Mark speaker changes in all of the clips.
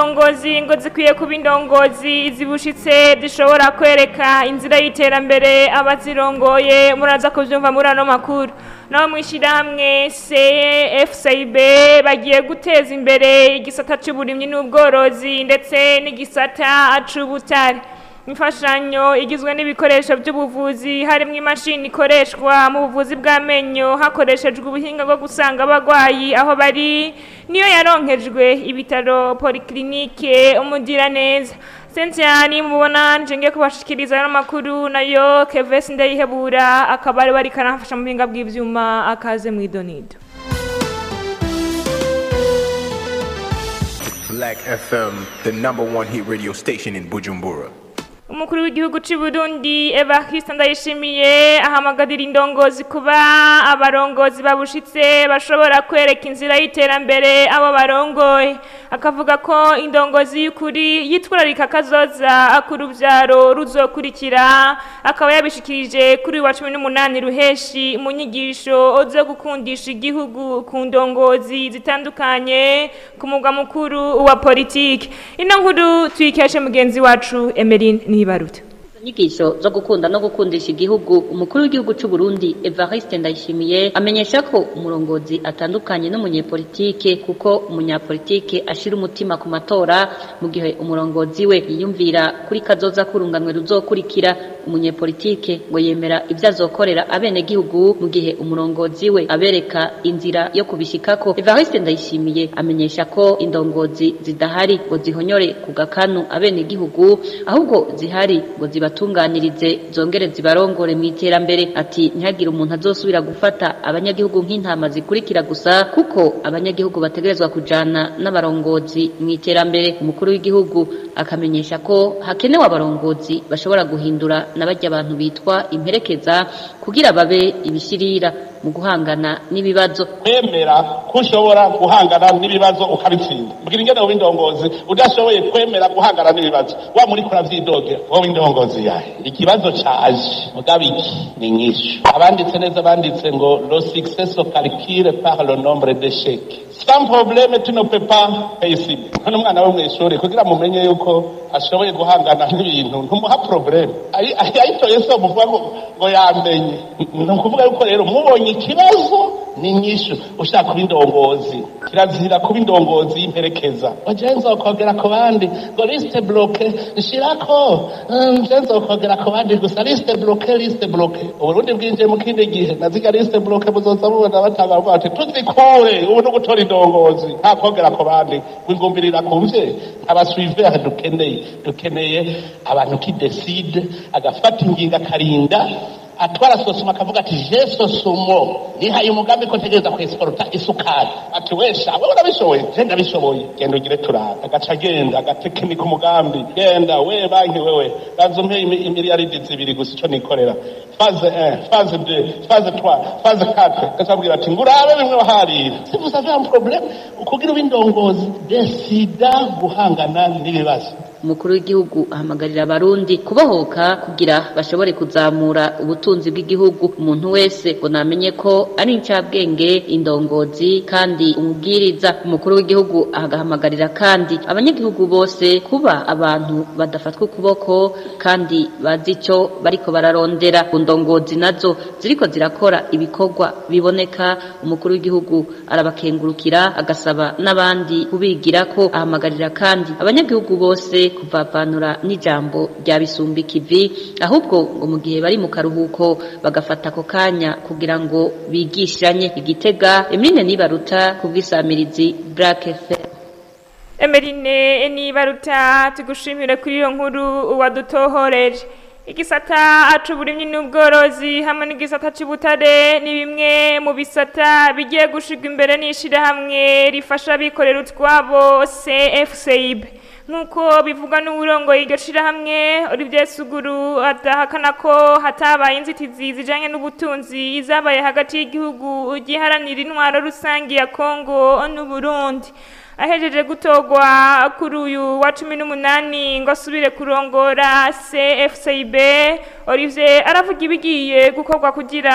Speaker 1: Indongozi ngo zikwiye kuba indongozi zibushitse, zishobora kwereka inzira y'iterambere abazirongoye. Muraza kuvyumva muri ano makuru. Naho mw'ishirahamwe CFCB bagiye guteza imbere igisata c'uburimyi n'ubworozi ndetse n'igisata c'ubutare. Imfashanyo igizwe n'ibikoresho by'ubuvuzi, harimo imashini ikoreshwa mu buvuzi bw'amenyo hakoreshejwe ubuhinga bwo gusanga abarwayi aho bari, niyo yaronkejwe ibitaro Polyclinique Umugiraneza. Cynthia nimubona nje ngiye kubashikiriza ano makuru, nayo Kevesi Ndayihebura akaba ari bari karamfasha mu buhinga bw'ivyuma. Akaze mw'idonido.
Speaker 2: Black FM, the number one hit radio station in Bujumbura.
Speaker 1: Umukuru w'igihugu c'u Burundi Evariste Ndayishimiye ahamagarira indongozi kuba abarongozi babushitse, bashobora kwereka inzira y'iterambere abo barongoye, akavuga ko indongozi y'ukuri yitwararika kazoza k'uruvyaro ruzokurikira. Akaba yabishikirije kuri uyu wa 18 Ruheshi mu nyigisho zo gukundisha igihugu ku ndongozi zitandukanye ku mugwa mukuru wa politiki. Ino nkuru tuyikeshe mugenzi wacu Emeline Nibaruta.
Speaker 3: Inyigisho zo gukunda no gukundisha igihugu, umukuru w'igihugu c'u Burundi Evariste Ndayishimiye amenyesha ko umurongozi atandukanye n'umunyepolitike, kuko umunyapolitike ashira umutima ku matora, mu gihe umurongozi we yiyumvira kuri kazoza kurunganwe ruzokurikira. Umunyepolitike ngo yemera ivyo azokorera abenegihugu, mu gihe umurongozi we abereka inzira yo kubishikako. Evariste Ndayishimiye amenyesha ko indongozi zidahari ngo zihonyore ku gakanu abenegihugu, ahubwo zihari ngo zibatunganirize zongere zibarongore mu iterambere. Ati ntihagire umuntu azosubira gufata abanyagihugu nk'intama zikurikira gusa, kuko abanyagihugu bategerezwa kujana n'abarongozi mu iterambere. Umukuru w'igihugu akamenyesha ko hakenewe abarongozi bashobora guhindura n'abarya abantu bitwa imperekeza, kugira babe ibishirira mu guhangana n'ibibazo.
Speaker 4: Kwemera ko ushobora guhangana n'ibibazo ukabitsinda. Mbwira ingene wowe indongozi udashoboye kwemera guhangana n'ibibazo, wa muri kuravyidogera, wowe indongozi yahe? Ikibazo caje, mugabo iki ni inyishu. Abanditse neza banditse ngo le succès se calcule par le nombre d'échecs. Sans problème tu ne peux pas réussir. None umwana wo mw'ishuri, kugira mumenye yuko ashoboye guhangana n'ibintu, ntumuha problème ayitoye, so muvuga ngo yamenye. Ni ukuvuga yuko rero mubonye ikibazo ni inyishu. Ushaka kuba indongozi, kirazira kuba indongozi y'imperekeza. Oje nzokogera ku bandi ngo liste bloquée nshirako, nje nzokogera ku bandi gusa, liste bloquée, liste bloquée. Uburundi bwinjiye mu kindi gihe naziga liste bloquée, muzoza mubona batanga bavuga ati tuzikure. Ubu no gutora indongozi nta kogera ku bandi, wingumbirira ku mvye. Aba suiveurs dukeneye, dukeneye abantu qui décide, agafata ingingo, akarinda atwara SOSUMO, akavuga ati je SOSUMO nihaye umugambi ko ntegereza kwexporta isukari. Ati wesha, wewe urabishoboye? Je ndabishoboye, genda ugire turaba. Agaca agenda agatekinika umugambi, genda we banki, wewe banza umpe imiliyaridi 2 gusa, ico nikorera phase 1, phase 2, phase 3, phase 4. Gacabwira ati ngurabe bimwe waharira. Si vous avez un problème, ukugira ubindongozi, décida guhangana n'ibibazo.
Speaker 3: Umukuru w'igihugu ahamagarira abarundi kubohoka kugira bashobore kuzamura ubutunzi bw'igihugu. Umuntu wese ngo namenye ko ari incabwenge, indongozi kandi umubwiriza. Umukuru w'igihugu agahamagarira kandi abanyagihugu bose kuba abantu badafatwa ukuboko kandi bazi ico bariko bararondera. Ku ndongozi nazo ziriko zirakora ibikorwa biboneka, umukuru w'igihugu arabakengurukira, agasaba n'abandi kubigirako. Ahamagarira kandi abanyagihugu bose kuvavanura n'ijambo rya bisumba ikivi, ahubwo ngo mu gihe bari mu karuhuko bagafata ako kanya kugira ngo bigishanye. Igitega, Emeline Nibaruta ku bw'isamirizi Black FM.
Speaker 1: Emeline Nibaruta, tugushimire kuri iyo nkuru wadutohoreje. Igisata c'uburimyi n'ubworozi hamwe n'igisata c'ubutare ni bimwe mu bisata bigiye gushirwa imbere n'ishirahamwe rifasha abikorera utwabo CFCIB, nk'uko bivugwa n'uwurongoye iryo shirahamwe Olivier Suguru. Adahakana ko hatabaye inzitizi zijanye n'ubutunzi izabaye hagati y'igihugu giharanira intwaro rusangi ya Kongo n'Uburundi. Ahejeje gutorwa kuri uyu wa 18 ngo asubire kurongora CFCIB, Olivier aravuga ibigiye gukorwa kugira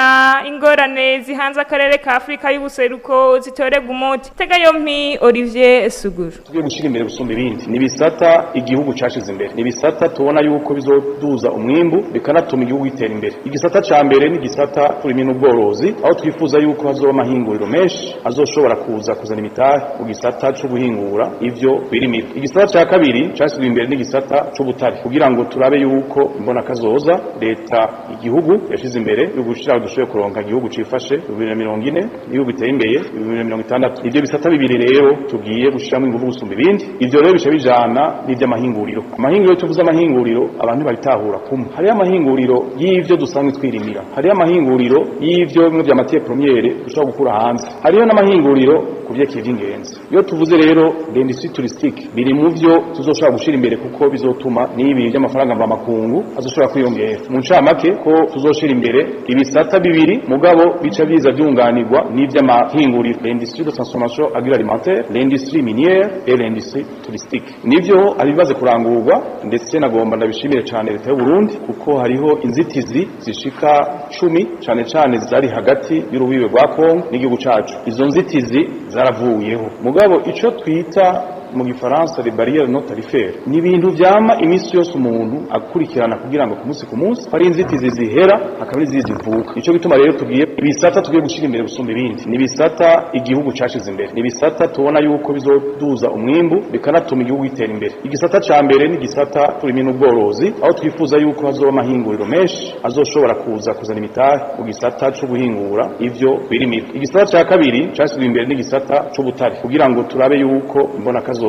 Speaker 1: ingorane zihanze akarere ka Afrika y'ubuseruko zitorerwa umuti. Tega yompi Olivier Suguru.
Speaker 5: Tugiye gushira imbere gusumba ibindi ni bisata igihugu cashize imbere, ni bisata tubona yuko bizoduza umwimbu bikanatuma igihugu gitera imbere. Igisata ca mbere ni igisata turimi n'ubworozi, aho twifuza yuko hazoba amahinguriro menshi azoshobora kuza kuzana imitahe mu gisata co guhingura ivyo birimira. Igisata ca kabiri cashizwe imbere ni igisata c'ubutare, kugira ngo turabe yuko imbona kazoza leta igihugu yashize imbere yo gushira dushoboye kuronka igihugu cifashe 2040 igihugu giteye imbere 2060. Ivyo bisata bibiri rero tugiye gushiramo ingufu gusumba ibindi. Ivyo rero bice bijana n'ivy'amahinguriro. Amahinguriro, tuvuze amahinguriro abantu babitahura kumwe. Hari amahinguriro y'ivyo dusanzwe twirimira, hari amahinguriro y'ivyo bimwe vya matière première dushobora gukura hanze, hariyo n'amahinguriro ku vyerekeye ivy'ingenzi. Iyo tuvuze rero l'industrie touristique biri mu vyo tuzoshobora gushira imbere, kuko bizotuma n'ibi by'amafaranga mvamakungu azoshobora kwiyongera. Mu ncamake ko tuzoshira imbere ibisata bibiri mugabo bica biza byunganirwa n'ivy'amahinguriro, l'industrie de transformation agroalimentaire, l'industrie minière et l'industrie touristique. Nivyo abibaze kurangurwa, ndetse nagomba ndabishimire cyane leta y'u Burundi, kuko hariho inzitizi zishika 10 cyane cyane zari hagati y'urubibe rwa Kongo n'igihugu cacu. Izo nzitizi zaravuyeho, mugabo ico twita mu gifaransa les barrières non tarifaires ni ibintu vyama iminsi yose umuntu akurikirana kugira ngo ku munsi ku munsi hari inzitizi zihera hakaba n'izindi zivuka. Ico gituma rero tugiye ibisata tugiye gushira imbere gusumba ibindi ni bisata igihugu cashize imbere, ni bisata tubona yuko bizoduza umwimbu bikanatuma igihugu gitera imbere. Igisata ca mbere ni igisata turimi n'ubworozi, aho twifuza yuko hazoba amahinguriro menshi azoshobora kuza kuzana imitahe mu gisata co guhingura ivyo birimira. Igisata ca kabiri cashizwe imbere ni igisata c'ubutare, kugira ngo turabe yuko imbona kazoza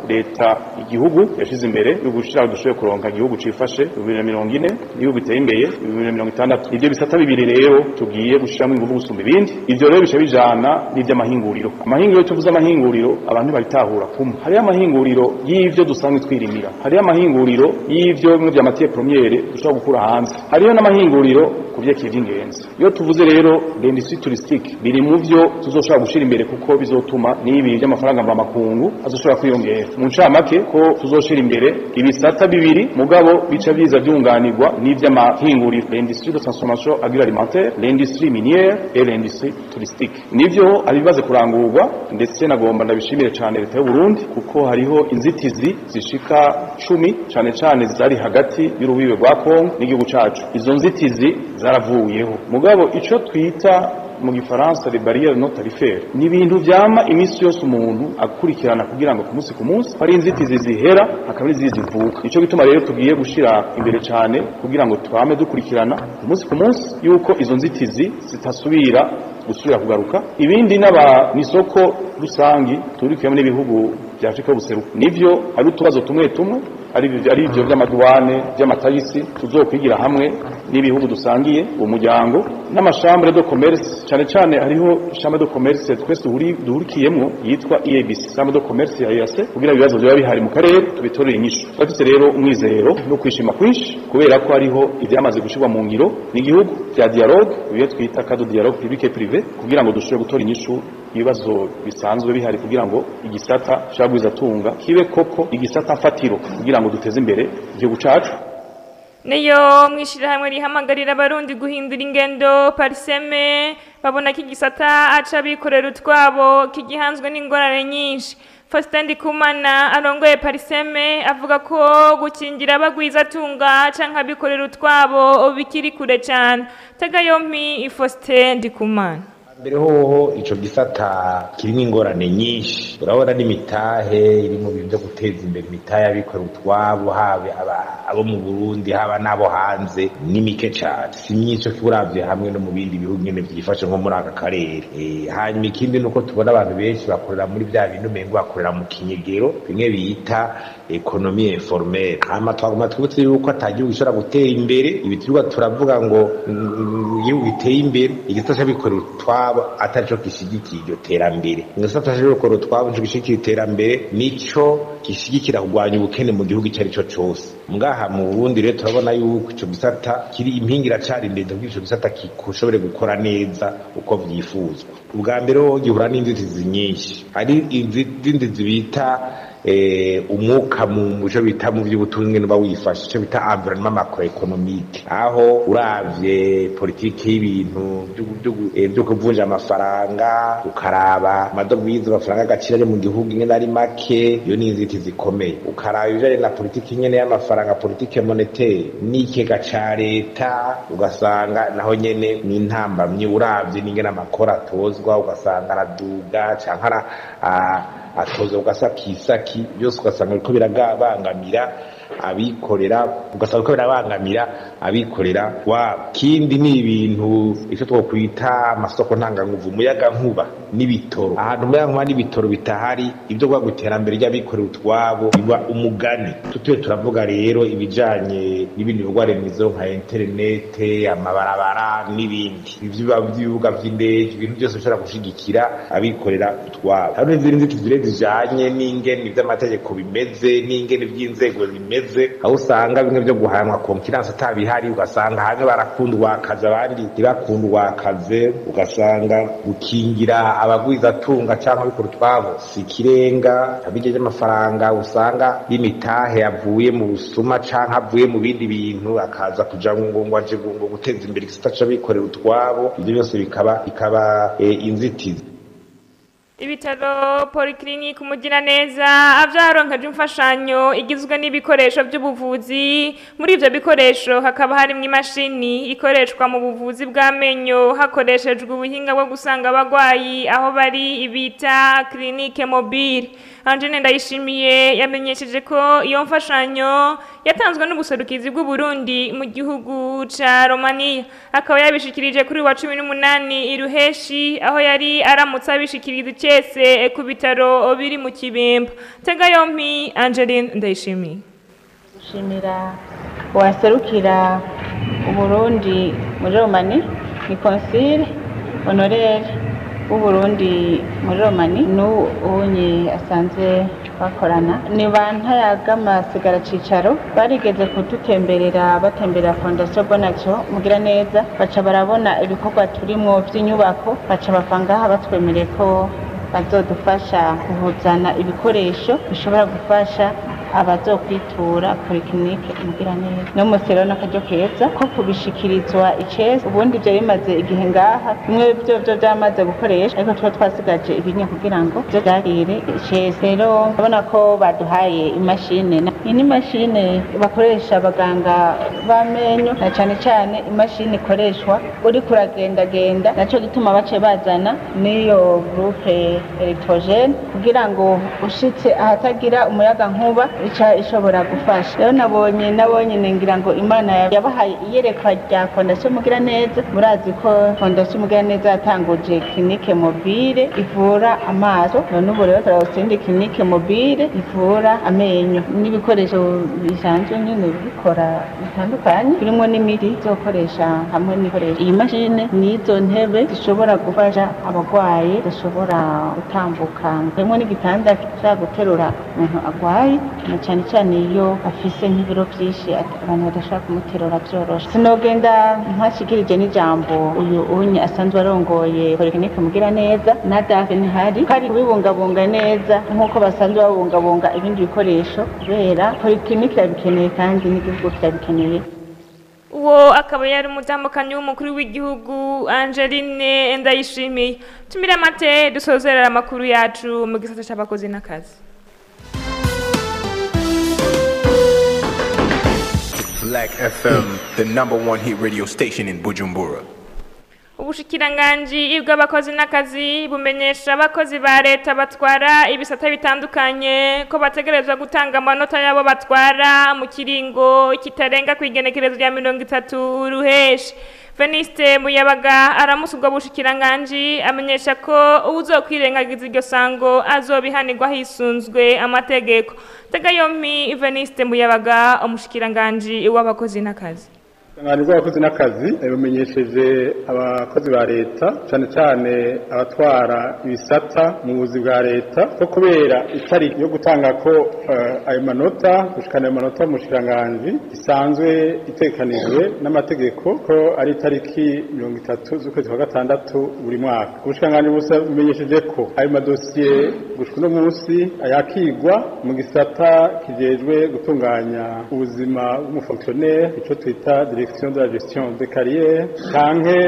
Speaker 5: leta igihugu yashize imbere yo gushira dushoboye kuronka igihugu cifashe 2040 igihugu giteye imbere 2060. Ivyo bisata bibiri rero tugiye gushiramo ingufu gusumba ibindi. Ivyo rero bice bijana n'ivy'amahinguriro. Amahinguriro, tuvuze amahinguriro abantu babitahura kumwe. Hari amahinguriro y'ivyo dusanzwe twirimira, hari amahinguriro y'ivyo bimwe vya matière première dushobora gukura hanze, hariyo n'amahinguriro ku vyerekeye ivy'ingenzi. Iyo tuvuze rero l'industrie touristique biri mu vyo tuzoshobora gushira imbere, kuko bizotuma n'ibi by'amafaranga mvamakungu azoshobora kwiyongera. Mu ncamake ko tuzoshira imbere ibisata bibiri mugabo bica biza byunganirwa n'ivy'amahinguriro, l'industrie de transformation agroalimentaire, l'industrie minière et l'industrie touristique. Nivyo abibaze kurangurwa, ndetse nagomba ndabishimire cyane leta y'u Burundi, kuko hariho inzitizi zishika 10 cyane cyane zari hagati y'urubibe rwa Kongo n'igihugu cacu. Izo nzitizi zaravuyeho, mugabo ico twita mu gifaransa les barrières non tarifaires ni ibintu vyama iminsi yose umuntu akurikirana kugira ngo ku munsi ku munsi hari inzitizi zihera hakaba n'izindi zivuka. Ico gituma rero tugiye gushira imbere cyane kugira ngo twame dukurikirana ku munsi ku munsi yuko izo nzitizi zitasubira gusubira kugaruka. Ibindi n'aba nisoko rusangi turikiyemo n'ibihugu bya Afrika y'ubuseruko, nivyo ari utubazo tumwe tumwe ari ivyo vy'amaduwane vy'amatagisi tuzokwigira hamwe n'ibihugu dusangiye umuryango n'amashambure de commerce. Cyane cyane hariho chambre de commerce twese duhurikiyemwo yitwa EABC, chambre de commerce ya EAC, kugira ibibazo byaba bihari mu karere tubitorere inyishu. Turafise rero umwizero no kwishima kwinshi kubera ko hariho ivyamaze gushirwa mu ngiro n'igihugu vya dialogue, ibyo twita cadre dialogue public et privé, kugira ngo dushobore gutora inyishu ibibazo bisanzwe bihari, kugira ngo igisata c'abagwizatunga kibe koko igisata mfatiro kugira ngo duteze imbere igihugu cacu.
Speaker 1: Niyo mwishirahamwe rihamagarira abarundi guhindura ingendo Parseme babona ko igisata aca bikorera utwabo kigihanzwe n'ingorane nyinshi. Faustin Ndikumana arongoye Parseme avuga ko gukingira abagwizatunga canke abikorera utwabo bikiri kure cane. Tega yompi Faustin Ndikumana.
Speaker 6: Mbere hoho ico gisata kirimo ingorane nyinshi, urabona n'imitahe iri mu bintu byo guteza imbere imitahe abikorera utwabo, habe abo mu Burundi haba n'abo hanze ni mike cane, si myinshi uravye hamwe no mu bindi bihugu nyene vyifashe nko muri aka karere. Hanyuma ikindi nuko tubona abantu benshi bakorera muri vya bintu umengo bakorera mu kinyegero, bimwe bita ekonomi informelle. Hama twaguma twibutse yuko ata gihugu gishobora gutera imbere, ibi turiko turavuga ngo igihugu giteye imbere igisata c'abikorera utwabo atarico kishigikiye iryo terambere. Igisata c'abikorera utwabo nico gishigikiye iterambere, nico gishigikira kurwanya ubukene mu gihugu ico arico cose. Ngaha mu Burundi rero turabona yuko ico gisata kiri impingira cari ndende kugira ico gisata gishobore gukora neza uko vyifuzwa. Ubwa mbere ho gihura n'inzitizi nyinshi, hari inzitizi bita Umwuka mu byo bita mu by'ubutunzi n'uba wifashe, icyo bita environnement macroéconomique, aho uravye politiki y'ibintu byo kuvunja amafaranga, ukaraba amadovize, amafaranga agaciro ari mu gihugu ingene ari make, iyo ni inzitizi ikomeye. Ukaraba ibijanye na politiki nyene y'amafaranga, politique monétaire, n'ikigega ca leta, ugasanga naho nyene ni intambamyi. Uravye n'ingene amakoro atozwa, ugasanga araduga canke atozwa ugasakisaki, byose ugasanga biriko birabangamira abikorera, ugasanga biriko birabangamira abikorera wabo. Kindi ni ibintu icyo twokwita amasoko ntanganguvu, umuyagankuba n'ibitoro. Ahantu umuyagankuba n'ibitoro bitahari, ibyo kuvuga ngo iterambere ry'abikorera utwabo biba umugani. Tutuye turavuga rero ibijanye n'ibindi bikorwa remezo nka interinete, amabarabara n'ibindi, iby'ibibuga vy'indege, ibintu byose bishobora gushigikira abikorera utwabo. Hari n'izindi nzitizi rero zijanye n'ingene ivy'amategeko bimeze, n'ingene ivy'inzego bimeze, aho usanga bimwe byo guhanwa concurrence atabihari, ugasanga hamwe barakundwa akazi, abandi ntibakundwa akazi, ugasanga gukingira abagwizatunga cyangwa abikora utwabo si ikirenga. Abijya by'amafaranga usanga y'imitahe avuye mu busuma canke avuye mu bindi bintu, akaza kuja ngo aje ngo guteza imbere igisata c'abikorera utwabo, ivyo byose bikaba inzitizi.
Speaker 1: Ibitaro Polyclinique Umugiraneza avyaronkeje imfashanyo igizwe n'ibikoresho by'ubuvuzi. Muri ivyo bikoresho hakaba harimwo imashini ikoreshwa mu buvuzi bw'amenyo hakoreshejwe ubuhinga bwo gusanga abagwayi aho bari, bita clinique mobile. Angeline Ndayishimiye yamenyesheje ko iyo mfashanyo yatanzwe n'ubuserukizi bw'u Burundi mu gihugu ca Romania, akaba yabishikirije kuri wa 18 Iruheshi, aho yari aramutse abishikiriza icese ku bitaro biri mu Kibimba. Tega yompi Angeline Ndayishimiye.
Speaker 7: Gushimira uwaserukira Uburundi muri Romani, ni consul honoraire w'Uburundi muri Romani, n'uwunye asanzwe bakorana, ni ba Ntayagama cicaro. Barigeze kudutemberera, batemberera Fondation Bonaco Mugiraneza, baca barabona ibikorwa turimwo vy'inyubako, baca bava ngaha batwemereye ko bazodufasha kuhuzana ibikoresho bishobora gufasha abazokwitura polyclinique Mugiraneza. No musi rero n'akaryo keza ko kubishikirizwa icese. Ubundi ivyo bimaze igihe ngaha, bimwe vyo vyamaze gukoresha, ariko tuba twasigaje ibinye kugira ngo vyo vyakire icese. Rero urabona ko baduhaye imashine. Iyi ni imashine bakoresha abaganga b'amenyo, na cane cane imashini ikoreshwa uriko uragendagenda, naco gituma bace bazana n'iyo groupe électrogène kugira ngo ushitse ahatagira umuyaga nkuba ica ishobora gufasha. Rero nabonye ngira ngo Imana yabahaye iyerekwa rya Fondation Mugiraneza. Murazi ko Fondation Mugiraneza yatanguje clinique mobile ivura amaso, none ubu rero turabona indi clinique mobile ivura amenyo, n'ibikoresho bisanzwe nyene bikora bitandukanye, birimo n'imiti izokoresha hamwe n'ikoresha iyi mashine n'izo ntebe zishobora gufasha abagwayi bashobora gutambuka, harimo n'igitanda gishobora guterura umuntu agwaye, na cyane cyane iyo afise nk'ibiro vyinshi, abantu badashobora kumuterura vyoroshe. Sinogenda ntashikirije n'ijambo uyu unye asanzwe arongoye Polyclinique Mugiraneza na DAF ntihari, kari kubibungabunga neza nk'uko basanzwe babungabunga ibindi bikoresho, kubera Polyclinique irabikeneye kandi n'igihugu kirabikeneye.
Speaker 1: Uwo akaba yari umudamukanyi w'umukuru w'igihugu Angeline Ndayishimiye. Tumire amate dusozerera amakuru yacu mu gisata c'abakozi n'akazi.
Speaker 2: Black FM, the number one hit radio station in Bujumbura.
Speaker 1: Ubushikiranganji bw'abakozi n'akazi bumenyesha abakozi ba leta batwara ibisata bitandukanye ko bategerezwa gutanga amanota yabo batwara mu kiringo kitarenga ku igenekerezo rya 30 Ruheshi. Veniste Muyabaga aramusa ubwo bushikiranganji, amenyesha ko uwuzokwirengagiza iryo sango azobihanirwa hisunzwe amategeko. Tega yompi Veniste Muyabaga, umushikiranganji w'abakozi n'akazi.
Speaker 8: Ubushikiranganji bw'abakozi n'akazi bumenyesheje abakozi ba leta cane cane abatwara ibisata mu buzi bwa leta ko kubera itariki yo gutanga ko ayo manota gushikana ayo manota mu bushikiranganji isanzwe itegekanijwe n'amategeko ko ari itariki 30 z'ukwezi kwa gatandatu buri mwaka. Ubushikiranganji bumenyesheje ko ayo madosiye gushika uno munsi ayakigwa mu gisata kijejwe gutunganya ubuzima bw'umufonctionnaire, ico twita direction de la gestion de carrière, canke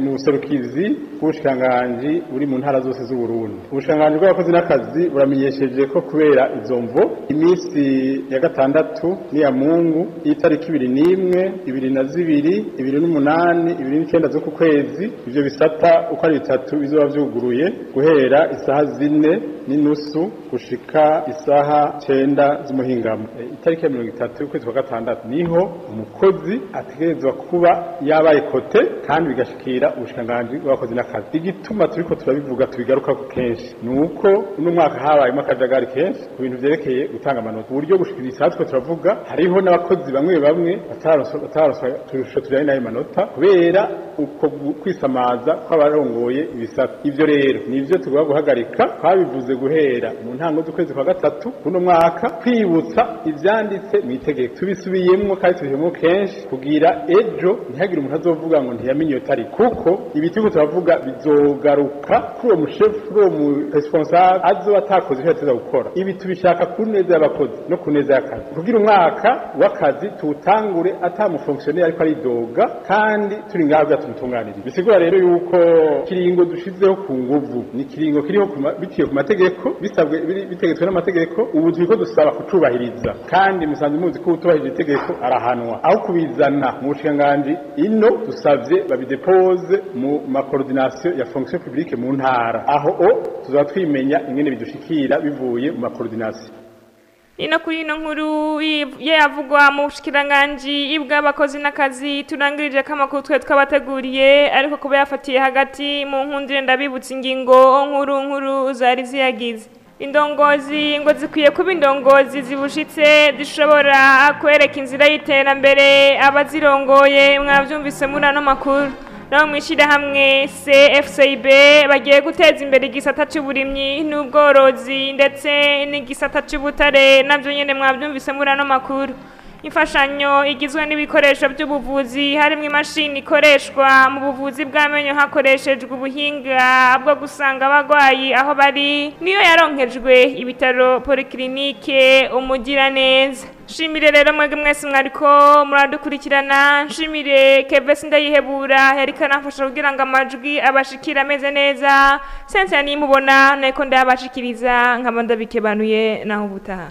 Speaker 8: mu buserukizi bw'ubushikiranganji buri mu ntara zose z'u Burundi. Ubushikiranganji bw'abakozi n'akazi buramenyesheje ko kubera izo mvo iminsi ya gatandatu n'iya Mungu y'itariki 21, 22, 28, 29 z'uku kwezi ivyo bisata uko ari bitatu bizoba vyuguruye guhera isaha 4:30 gushika isaha 9 z'umuhingamo. Itariki ya 30 y'ukwezi kwa gatandatu niho umukozi ategerezwa kuba yabaye kote kandi bigashikira ubushikiranganji bw'abakozi n'akazi. Igituma turiko turabivuga tubigaruka ko kenshi nuko uno mwaka habayemo akajagari kenshi ku bintu vyerekeye gutanga amanota, uburyo gushikira isaha turiko turavuga hariho n'abakozi bamwe bamwe batararonswa turusho tujanye n'ayo manota kubera uko kwisamaza kw'abarongoye ibisata. Ivyo rero nivyo tugomba guhagarika, twabivuze guhera mu ntango z'ukwezi kwa gatatu kuno mwaka, kwibutsa ivyanditse mu itegeko tubisubiyemwo kandi tubihemwo kenshi kugira ejo ntihagire umuntu azovuga ngo ntiyamenye iyo tariki, kuko ibitigo turavuga bizogaruka kuri uwo mushefu, kuri uwo mu responsable azoba atakoze ivyo yateza gukora. Ibi tubishaka ku neza y'abakozi no ku neza y'akazi, kugira umwaka w'akazi tuwutangure ata mufonctionnaire ariko aridoga kandi turi ngaho kugira tumutunganirize. Bisigura rero yuko kiringo dushizeho ku nguvu ni kiringo kiriho biciye ku mategeko, bisabwe bitegetswe n'amategeko. Ubu turiko dusaba kucubahiriza kandi musanzwe muzi ko utubahirije itegeko arahanwa. Aho kubizana mu bushikiranganji ino dusavye babidepose mu ma coordination ya fonction publique mu ntara, aho o tuzaba twimenya ingene bidushikira bivuye mu ma coordination.
Speaker 1: Nino kuri ino nkuru yavugwa mu bushikiranganji bw'abakozi n'akazi turangirije kamakuru twe twabateguriye, ariko kuba yafatiye hagati mu nkundire ndabibutsa ingingo nkuru nkuru zari ziyagize. Indongozi ngo zikwiye kuba indongozi zibushitse zishobora kwereka inzira y'iterambere abazirongoye, mwavyumvise muri ano makuru. Naho mwishirahamwe CFCB bagiye guteza imbere igisata c'uburimyi n'ubworozi ndetse n'igisata c'ubutare, navyo nyene mwavyumvise muri ano makuru. Imfashanyo igizwe n'ibikoresho by'ubuvuzi harimo imashini ikoreshwa mu buvuzi bw'amenyo hakoreshejwe ubuhinga bwo gusanga abagwayi aho bari, niyo yaronkejwe ibitaro polyclinique Umugiraneza. Nshimire rero mwebwe mwese mwariko muradukurikirana, nshimire Kevesi Ndayihebura yariko aramfasha kugira ngo amajwi abashikire ameze neza. Sense nimubona nako ndabashikiriza nkaba ndabikebanuye naho ubutaha.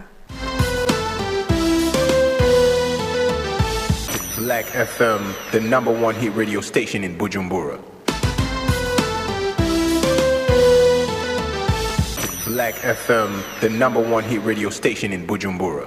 Speaker 2: Black FM, the #1 hit radio station in Bujumbura. Black FM, the #1 hit radio station in Bujumbura.